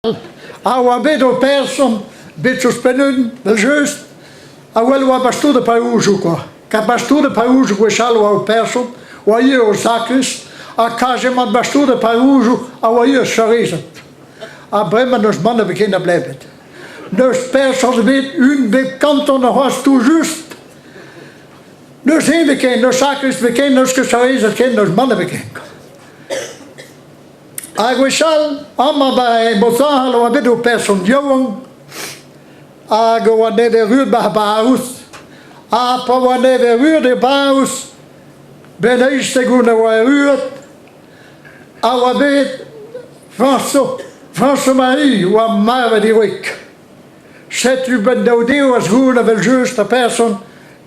A oa bet o person, bet ouzhpenn evel-just, a wel oa bastoù da paouzoù kwa. Kar bastoù da paouzoù gwechall oa o person, oa ivez o sakrist, ha kazimant bastoù da paouzoù a oa ivez seurezed. Ha bremañ n'eus mann ebet ken a bleved. N'eus person ebet, un bep kanton a c'hoazh tout-just. N'eus hini ebet ken, n'eus sakrist ebet ken, n'eus ket seurezed ken, n'eus mann ebet ken. Ha gwechall, amañ 'ba e Bro-Sañhal oa bet ur person yaouank hag a oa nevez-erruet 'ba ar barrouz. Ha pa oa nevez-erruet er barrouz, 'benn eizhteg on a oa erruet, a oa bet Frañso, Frañso-Marie oa marvet e wreg. Setu 'benn daou devezh goul evel-just ar person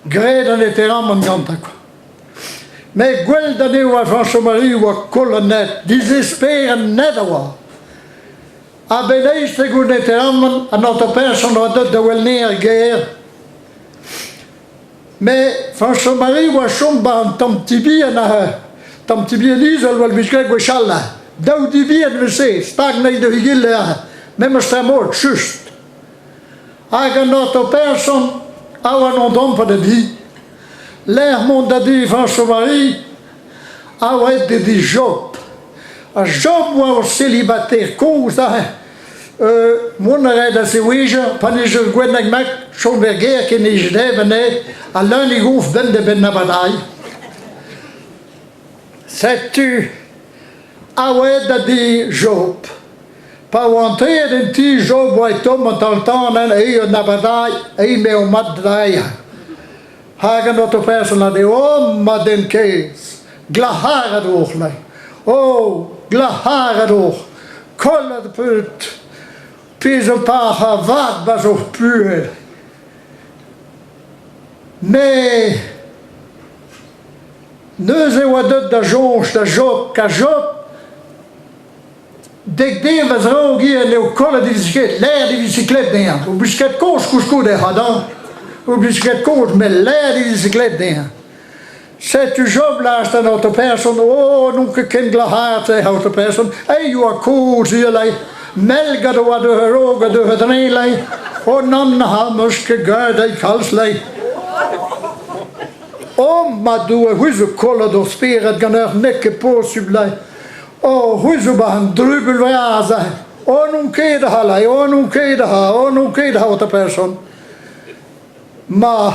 graet an interamant gantañ kwa. Met gwell da eo a Fañcho-Marie oa koll an ed, dizesperet net a oa. A-benn eizhteg ouzh interamant, an aotrou person oa deuet da wel er gêr. Met Fañcho-Marie oa chom 'ba an tamm ti bihan aze, tamm ti bihan izel 'vel 'vije graet gwechall aze. Daou di bihan 'veze, stag anezhe da egile aze, memes tra mod, just. Hag an aotrou person a oa 'n dompa da di. Lec'h mont da di Fañcho-Marie a oa aet da di Job. Ha Job oa ur selibater kozh aze. Mont a rae da zewezhañ pa ne zeu gwenneg mat chom er gêr ken e dev anezhe ha leun e gof benn-da-benn abadailh. Setu a oa aet da di Job. Pa oa antreet en ti Job oa e tomm an taol-tan eo an abadailh eo m'eo mat dezhañ. Hag an aotrou person a deu, oh ma den kaezh, glac'haret oc'h lei. Oh, glac'haret oc'h, kollet peut pezh zo par a vat 'ba zo puhel. Me neuze oa deuet da soñj da Job, ka Job Dek devezh a-raok ivez n'eo kollet e visiklet, laeret e visiklet dezhañ. Ur bisiklet kozh koulskoude c'hoazh hañ. Ur bisiklet kozh met laeret e visiklet dezhañ. Setu Job lâret d'an aotrou person, oh n'on ket ken glac'haret-se aotrou person, eñ oa kozh ivez mell gant oa deus a-raok ha deus a-dreñv Oh nann ha 'meus ket graet dezhi kalz lei. Oh ma Doue, c'hwi zo kollet ho spered ganeoc'h, n'eo ket posubl lei. Oh, c'hwi zo 'ba an drubuilh vras aze. Oh, n'on ket ac'halai, oh, n'on ket ac'ha, oh, n'on ket ac'ha, aotrou person. Ma,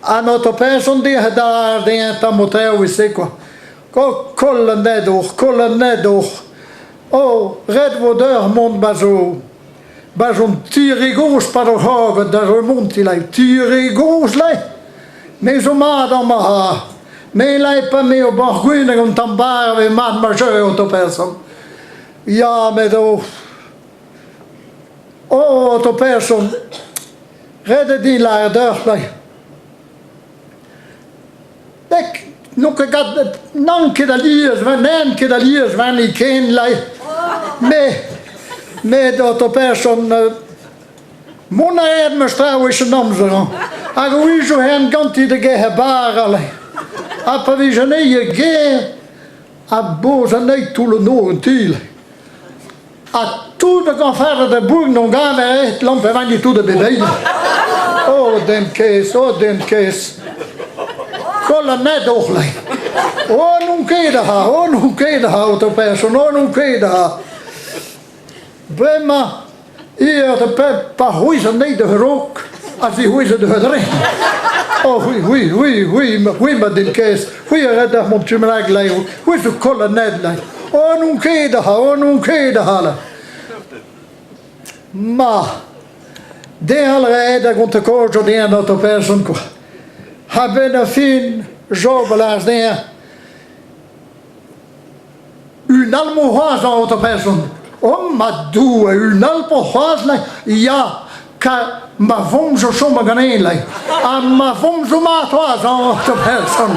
an aotrou person dezhañ da dezhañ tamm ho traoù e-se kwa. Oh, koll an ed oc'h, koll an ed oc'h. Oh, ret vo deoc'h mont 'ba zo. 'Ba zon ti re gozh pa d'o c'havet da remontiñ lei. Ti re gozh lei. Me zo mat amañ ha. Me lei pa me o boc'h gwin hag an tamm barr e vez mat ma jeu aotrou person. Ya, met oh. Oh, aotrou person, ret eo din lâret deoc'h lei. Dek, n'on ket gant n'an ket alies, n'an ket alies warni ken lei. Me, met aotrou person, mont a raet meus tra wech an amzer hañ. Hag a-wechoù hen ganti da gerc'hat bara lei. Ha pa vije anezhi er gêr, a boz anezhi toull an nor en ti lei. Ha tout a gañfarded a bourk n'on gaver aet lamp e tout a bep eil. Oh, den kaezh, oh, den kaezh. Koll an ed oc'h lei. Oh, n'on ket aha, oh, n'on ket aha, aotrou person, oh, n'on ket aha. Bremañ, eo da pep pa c'hwezh anezhi da raok ha zic'hwezh da dre. Oh, c'hwi, c'hwi, c'hwi, c'hwi, c'hwi, ma den kaezh, c'hwi a red ar mont tu lei, c'hwi zo koll an ed lei. Oh, n'on ket aha, oh, n'on ket aha. Ma, dezhañ ret a gonte kozh o dezhañ an aotrou person kwa. Ha benn ar fin, Job a lâras dezhañ, Un all 'mo c'hoazh, aotrou person. Oh ma Doue, un all 'po c'hoazh, lei. Ya, ka ma vamm zo chom ganin, lei. Ha ma vamm zo mat c'hoazh, aotrou person.